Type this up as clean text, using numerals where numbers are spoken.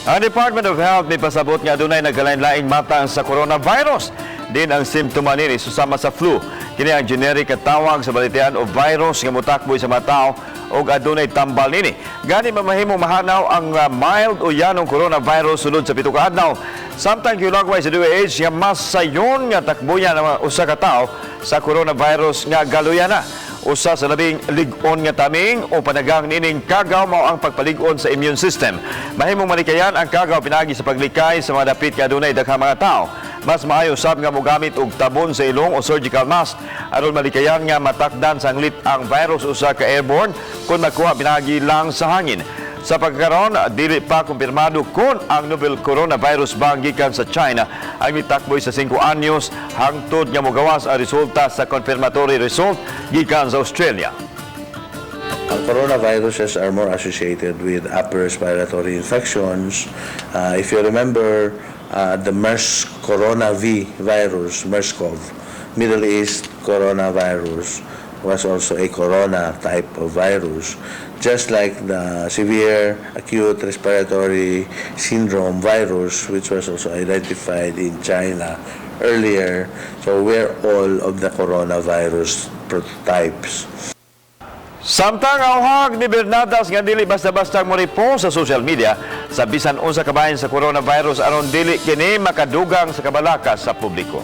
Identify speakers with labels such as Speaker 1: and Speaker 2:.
Speaker 1: Ang Department of Health mipasabot nga adunay nagkalain-laing matang sa coronavirus. Din ang simptoma nini susama sa flu. Kini ang generic nga tawag sa balitian o virus nga motakboy sa mga tao og adunay tambal nini. Gani mamahimong mahanaw ang mild o yanong coronavirus sulod sa 7 ka adlaw. Samtang gihulagway sa DOH nga mas sayon nga takbuyan ang mga usa ka tawo sa coronavirus nga galuya na. Usa sa labing lig-on nga taming o panagang nining kagaw mao ang pagpalig-on sa immune system. Mahimong malikayan ang kagaw pinaagi sa paglikay sa mga dapit nga adunay daghang mga tao. Mas maayo sab nga mogamit og tabon sa ilong o surgical mask aron malikayan nga matakdan sanglit ang virus usa ka airborne kung makuha pinaagi lang sa hangin. Sa pagkaron, dili pa kumpirmado kung ang novel coronavirus ba ang gikan sa China ang mitakboy sa 5 anyos hangtod nga mogawas ang resulta sa confirmatory result gikan sa Australia.
Speaker 2: Coronaviruses are more associated with upper respiratory infections. If you remember, the MERS corona V virus, MERS-CoV, Middle East coronavirus, was also a corona type of virus, just like the severe acute respiratory syndrome virus, which was also identified in China earlier. So we're all of the coronavirus prototypes.
Speaker 1: Samtang auhag ni Bernadas nga dili basta-basta mo sa social media sa bisan unsa kabahin sa coronavirus aron dili kini makadugang sa kabalaka sa publiko.